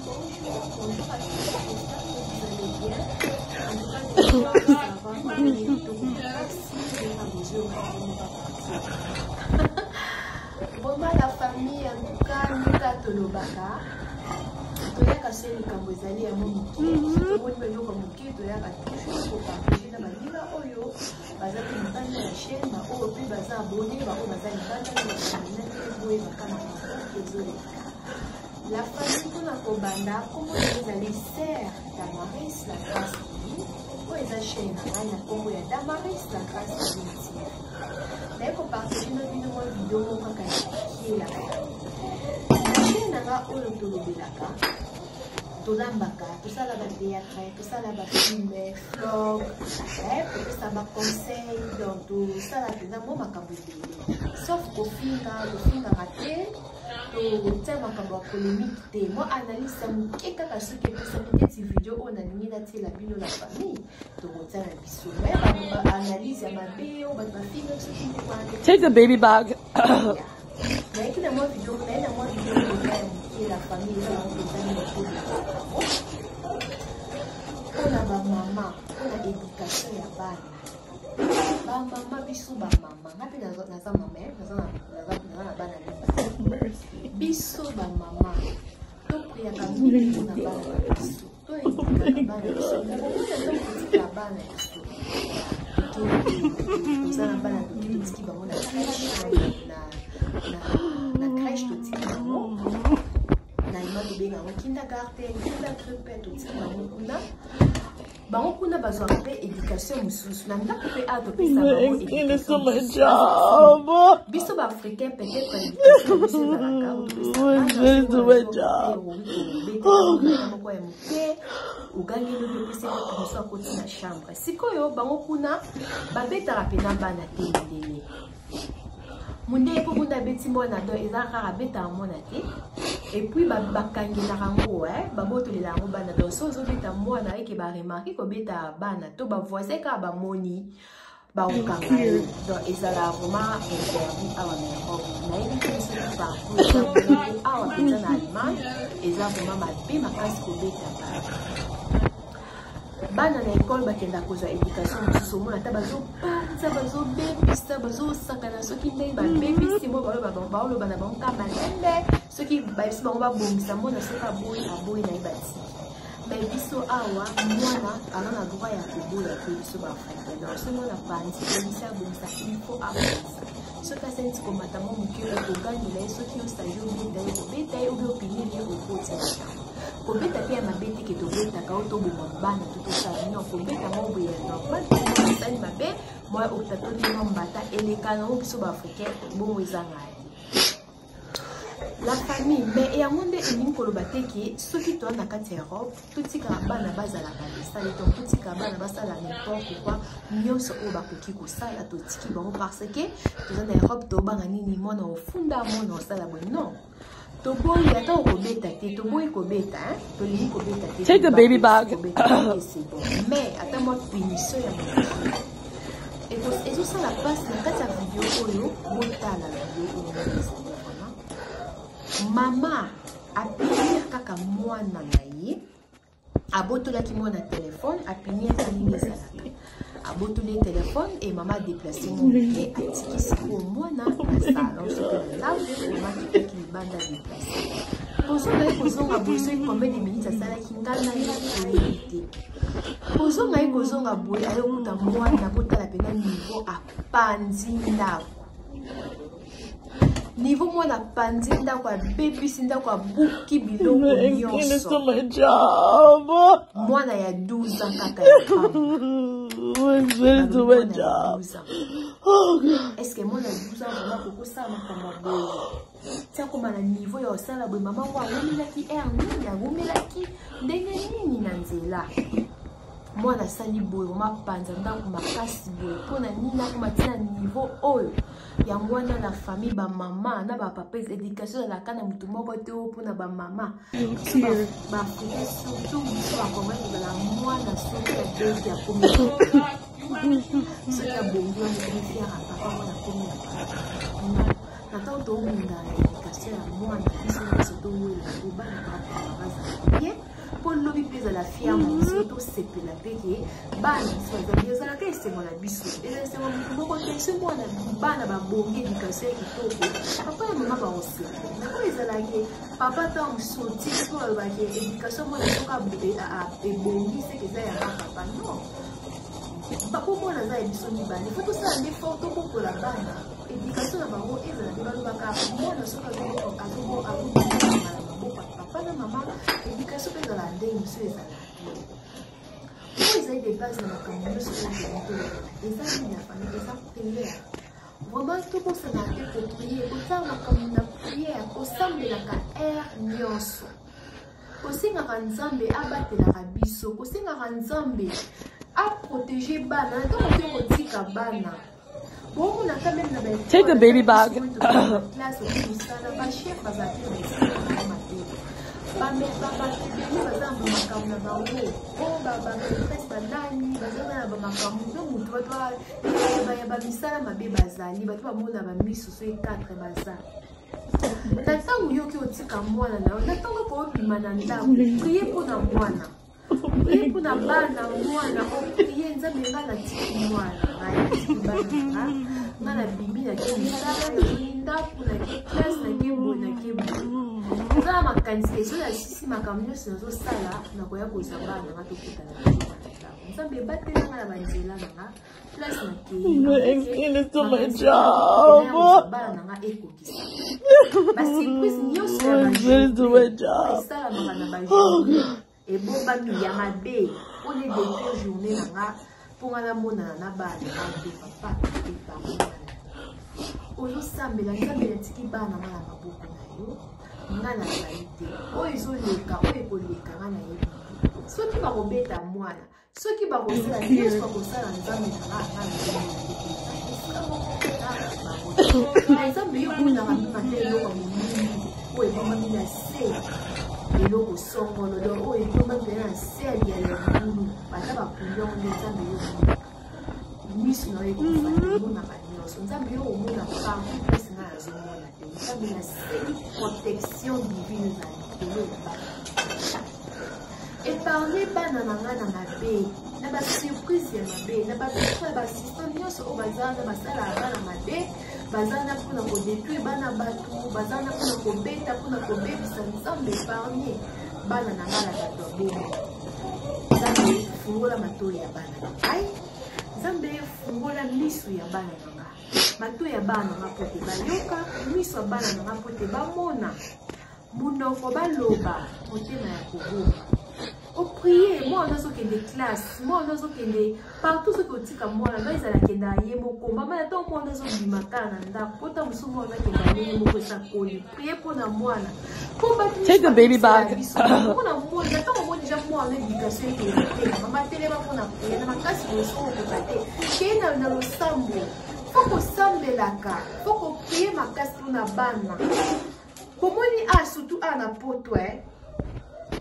bonjour, bonjour à tous, j'espère que vous allez bien. En tout cas, ça va, Vraiment la famille, en tout cas, ndenge tolobaka toyaka so likambo ezali yango moke, tomoni eloko moke, toyaka toujours kopartage na baninga oyo baza mpe libanda ya chaîne, baoyo mpe baza abonné, baoyo baza libanda na baninga boyebaka makambo ezoleka. La famille, mpona kobanda, nkombo na ezali Sœur Damaris La Grâce Divine. Oyo eza chaîne na ngai na nkombo ya Damaris La Grâce Divine TV. Naye kopartage na bino mwa video moko kaka ya moke. La famille, na chaîne na ngai oyo tolobelaka, tolambaka, tosala bathéâtre, tosala bafilm, vlog, topesa baconseil, donc tosala mpenza mwa makambo ebele, sauf kofinga. Tofingaka te, totia makambo ya polémique te. Mwa analyse ya moke kaka soki epesami neti video oyo nalingi natiela bino, la famille, tokotia na biso, mais baanalyse ya mabe oyo bato bafinga biso ndenge wana te. Take the baby bag. Nayaki na mwa video, naye na mwa video oyo ya moke, la famille, eza yango mpenza mingi mpona bamama, mpona éducation ya bana, bamama. Biso bamama, nga mpe naza mama, naza na bana mibale. Biso bamama topriaka mingi mpona bana na biso, toéduquaka bana biso. Okomona ntango totika bana biso, toza na bana, toki totiki bango na crèche, na crèche totiki bango, na ima tobenga yango Kindergarten, Kindergruppe, totiki bango kuna. Bango kuna bazwaka mpe éducation mosusu. Na ndako mpe awa topesa bango. Biso baafricain, peut-être éducation biso ezalaka moko ya moke, ogangi lobi, opesi mosu, akoti na chambre. Sikoyo bango kuna babetaka mpena bana te. Mindele, mundele mpo munda abeti mwana, donc eza kaka abetaka mwana te. Et puis bakangelaka yango, babotolela yango bana. Donc so ozobeta mwana, eke baremarquer kobeta bana to bavoisin kaka bamoni, bakokanga yo. Donc ezala vraiment interdit awa na Europe. Nayebi te soki partout. Awa mpenza na Allemagne eza vraiment mabe makasi kobeta bana. Bana na ekole bakenda kozwa éducation mosusu. Omona ata bazopanza, bazobebisa, bazosakana, soki ndenge babebisi mo, baoloba na bango ka malembe. Soki bayebisi bango babongisa, mona soki aboyi, aboyi na ye, batiki. Mais biso awa, mwana aza na droit ya koboya te. Biso baafricain, donc so mwana panzi, oyebisi abongisa, il faut abongisa. Soki asalisi komata mwa moke, okogangela ye. Soki osali, obeta ye, kobeta ye, obi opinir ye, okoti na ntango. Kobeta mpe ya mabe te ke tobetaka oyo toboma bana to tosala, non. Kobeta mwa boye ya normal, asali mabe mwa otatoli mwa mbata, eleka nango. Biso baafricain bongo ezanga te, la famille. Mais yango nde elingi koloba te ke soki toza na kati ya Europe, totikaka bana bazalaka lesale, donc totikaka bana basala n'importe quoi, nyonso oyo bakoki kosala totiki bango parce que toza na Europe, tobanga nini, mwana ofunda, mwana osala boye. Non, toboyi ata okobeta te, toboyi kobeta, tolingi kobeta te. Take the baby bag. C'est bon, mais ata mwa punition ya moke ezosala mpasi. Na kati ya video oyo, botala video oyo, ezali vraiment mama apunir kaka mwana na ye. Abotolaki mwana telefone, apunir ndenge ezalaka, abotoli telefone e mama adeplace moke, atiki sikoyo mwana na salon, soki na ndako. Mama akitaki libanda, déplace, kozonga ye, kozonga boye, soki combien de minutes asalaki, ngai na ye toyebi te. Kozonga ye, kozonga boye, ayokuta mwana, kotala mpena niveau apanzi ndako, niveau mwana apanzi ndako, abebisi ndako, abuki biloko nyonso. Mwana ya 12 ans kaka ya. Est-ce mwana ya 12 ans vraiment kokosala makambo ya boye ti akoma na niveau ya kosala boye? Mama ngo awumelaki aire nini, awumelaki ndenge nini na nzela? Mwana asali boye, vraiment panza ndako makasi boye, mpona nini akoma ntina niveau oyo? Yango wana, na famille, bamama na bapapa, éducation ezalaka na motu moko te oyo mpona bamama. Baafricain, surtout biso bakongoi, kozala mwana soki abengi, akomi, soki abongi wana, ekomi fier ya papa, mwana akomi ya papa. Non, na ntango tobunda na éducation ya mwana, biso nyonso towela po bana bakoma bazala bien. mpe ezala fier na biso, tosepela mpe ke bana biso bazali, ezalaka esengo na biso, eza esengo motu moko te. So mwana, bana babongi, éducation ya kitoko, papa na mama bakosepela. Mais oyo ezalaki papa ntango mosusu otiki mpo balobaki éducation mwana soki ebongi, seke eza yanga papa. Non, papa, mwana aza ya biso mibale. Faut tosala nde fort, tobokola bana, éducation na bango ezala nde balobaka mwana soki azobokama na maboko ya papa na mama, éducation mpe ezala ndenge mosusu, ezala bien. Oyo ezali de base na makambo nyonso oyo tolobela, eza nini na famille? Eza prière. Vraiment, tobosana te koprier, kosala makambo na prière, kosambelaka heure nyonso, kosengaka Nzambe abatelaka biso, kosengaka Nzambe aprotéger bana na ntango te kotika bana. Bomonaka même na Take the baby back. classe oki mosala, bachef bazala te na baesika mabe, bato ebele baza na bamakambo na bango, oyo bamaîtresse, banani baza na bamakambo mpe motu, bato ya bamisala mabe bazali, bato bamona bamiso so e4 baza na ntango. Yoki otika mwana na yo na ntango koobima na ndako, prie mpo na mwana, prie mpo na bana, mwana oprie: Nzambe, nga natiki mwana ngai, natiki bana na nga, nga nabimi, nake mosala, nazongi ndako, nake classe, nake boye, nake boye. Eza na makanisi ezo nasisi makambo nyonso nazosala, nakoya kozwa bana nga, tokutana na ndako. Nzambe, ebatelanga na banzela na nga, place nakei to my job. Bana na nga ekokisa basurprise nyonso ya esalamaka na bajournée ebombami ya mabe mpona edétruire journée na nga, mpo nga namonana na bana na nga te. Papa eparole wana ozosambela: Nzambe, natiki bana nga na maboko na yo, nga nazali te. Oyo ezoleka, oyo ekoleka, nga nayebi te. Soki bakobeta mwana, soki bakosala nyonso bakosala, Nzambe na nga, nga esika moko na Nzambe, yo omonaka mema te eloko ya molili oyo ebombami na se, eloko songolo, donc oyo ebombami mpena na se ya libulu, ata bakundi yango nde. Nzambe, yo omonaka, miso na yo ekufa, omonaka nyonso. Nzambe, yo omona partout place nga nazomona te. Nzambe, nasengi protection divine ezala likolo ya bana, épargne bana na ngai na mabe, na basurprise ya mabe, na bapetra ya baassistant nyonso oyo baza wana, basalaka bana mabe, baza wana mpona kodétruire bana bato, baza wana mpona kobeta, mpona kobebisa. Nzambe, épargne bana na ngai na bato ya bongo. Nzambe, fungola matoi ya bana na ngai. Nzambe, fungola miso ya bana na ngai, matoi ya bana na ngai po te bayoka, miso ya bana na ngai po te bamona, monoko baloba, motema ya koboma. Oprie mwana azokende classe, mwana azokende partout. Soki otika mwana no, ezala akendaka ye moko, mama na ntango mwana azobima kaka na ndako, po ta mosusu mwana akenda ye moko, eza koli. Prie mpo na mwana, po bato Take the baby back. mpona mwana. Ntango omoni deja mwana éducation ekende te, mama telema mpona prier na makasi boye. Soki okoka te, kei na losambo. Faut kosambelaka, faut koprier makasi mpona bana. Bomoni a surtout a na poto,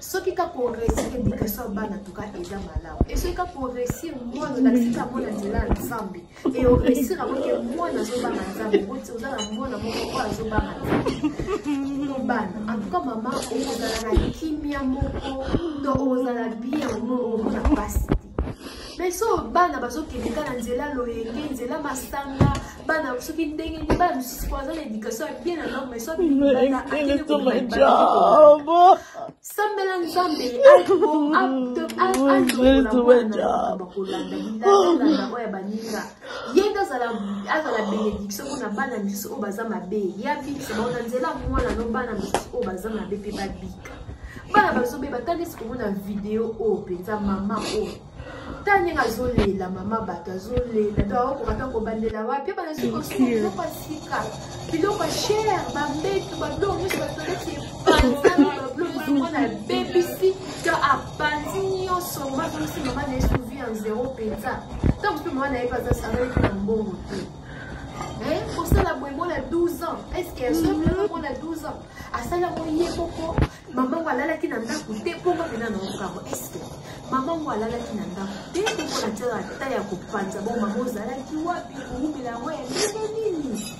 soki kaka oréussir éducation ya bana tuka eza malamu. E soki kaka oréussir mwana, olakisika mwana nzela ya Nzambe, e oréussir yango ke mwana azobanga Nzambe, boti oza na mwana moko oyo azobanga Nzambe to bana, en tout cas mama, okozala na kimia moko, to okozala bien, omona pasi te. Mais so bana bazokende kaka na nzela loyenge, nzela masanga, bana soki ndenge nini, bana mosusu po aza na éducation ya bien na ndako, mais so sambela Nzambe alongola mwana bakolanda bilalanda oyo ya baninga. Ye nde azala bénédiction mpona bana misusu oyo baza mabe, ya bikisa bango na nzela mwana no. Bana misusu oyo baza mabe mpe babika. Bana bazobeba. Ta neti komona video oyo mpenza, mama oyo, ta ndenge azolela, mama bato azolela, to akokoka ta kobandela wapi. Bana sikoyo biloko ya sika, biloko ya cher, bambeto, babiloko nyonso, batoilette epanzami, babiloko nyonso, mwana abebisi to apanzi nyonso. Mama azongisi mama na ye suvi en zéro mpenza. Ntango mpe mama na ye mpe azalaki na mbongo te kosala boye. Mwana 12 ans, est ce que asoki mwana 12 ans asali yango ye moko? Mama ngo alalaki na ndako te mpongo mpena na okambo. Est-ce mama ngo alalaki na ndako te mpongo na tiaka ata ya kopanza? Bon, mama, ozalaki wapi? Kowumela yango ya ndenge nini?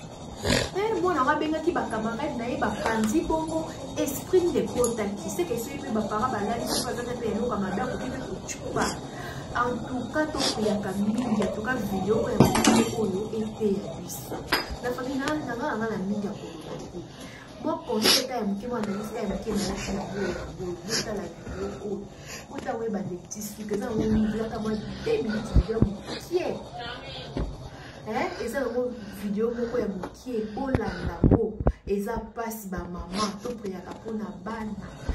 Mwana yango abengaki bacamarade na ye, bapanzi bongo esprit nde ekotaki seke. Soki mpe baparent balali, soki baza te mpe eloko ya mabe akoki mpe kocupa. En tout cas, tokoyaka mingi. En tout cas, video oyo ya moke oyo eteya biso na famille nanga. Nanga na mingi ya koloba te. Mwa conseil ka ya moke, mwa analyse ka ya moke nayaki na boyo ya boyo. Botala video oyo, botala oyeba ndeti suka eza yango mingi, aka mwa 2 minutes, video ya mokie. Eza yango video moko ya mokie, bolanda ngo. Eza mpasi, bamama topriaka mpona bana,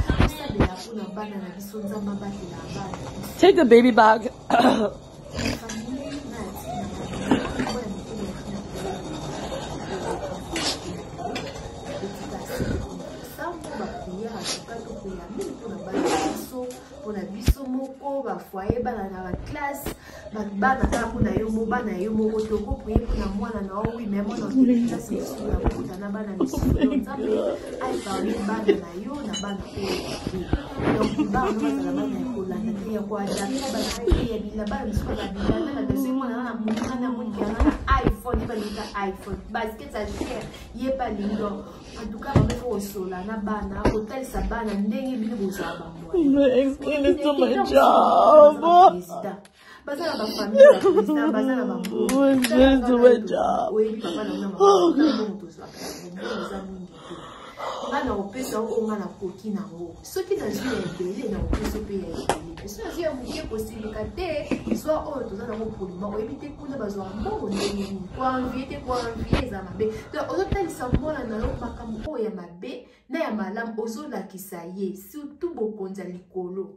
tosambela mpona bana na biso, Nzambe abatela bana. Take the baby back. Famille na ya ntina oyo ya moke na ntina sambo baprière. Atuka topriya mingi mpona bana na biso, mpona biso moko, bafoyer, bana na baclasse, bana kaka mpona yo mo, bana yo moko. Tokoprier mpona mwana na yo, oui, mais mwana okende classe mosusu ya kokuta na bana misusu. Nzambe aépargne bana na yo na bana oyo mabe. Donc bana bazala bana ya kolanda te, ya koadapter bana te ya bila. Bana misusu babilanda na soki mwana na moninga na moniki yanga na iPhone, ye balinga iPhone, basket ya cher, ye balingi. Donc en tout cas, bameko kosola na bana, kotalisa bana ndenge bino bozwa bamwa. Explain this to my job. Baza na bafamille, baprésident baza na job. Oyebi papa na mbongo tozwaka, mbongo eza mingi te. Nga na kopesa oyo nga nakoki nango. Soki nazwi ya ebele, na kopesa mpe ya ebele, mpe soki nazwi ya moke, kosilika te. Zwa oyo toza nango polima. Oyebi te kuna bazwaka mbongo ndenge nini. Koenvier te, koenvier eza mabe. Donc ozotalisa mwana na yo makambo oyo ya mabe na ya malamu, ozolakisa ye surtout bokonzi ya likolo.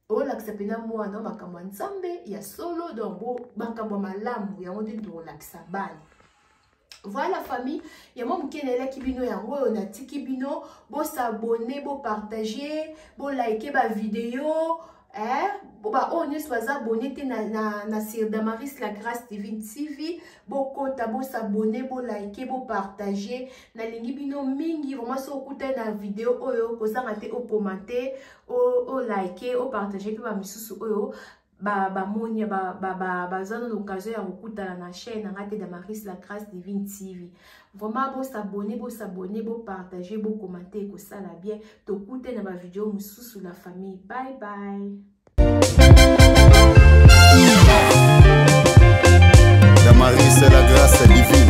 Olakisa mpena mwana makambo ya Nzambe ya solo. Donc makambo ya malamu, yango nde tokolakisa bana. Voilà, famille ya mwa moke nayelaki bino yango oyo. Natiki bino bos'abonner, bopartager, bolike bavideo. Baoyo nyonso baza abonné te na Sir Damaris La Grâce Divine TV, bokota, bos'abonner, bolike, bopartager. Nalingi bino mingi vraiment. So okutani na video oyo, kozanga te ocommenter, olike, opartager mpe bamisusu oyo bamoni baza na occasion ya kokutana na chaîne na nga te, Damaris La Grâce Divine TV. Vraiment, bos'abonner, bos'abonner, bopartager, bocommenter, ekosala bien. Tokute na bavideo mosusu, la famille. Bye bye. Damaris La Grâce Divine.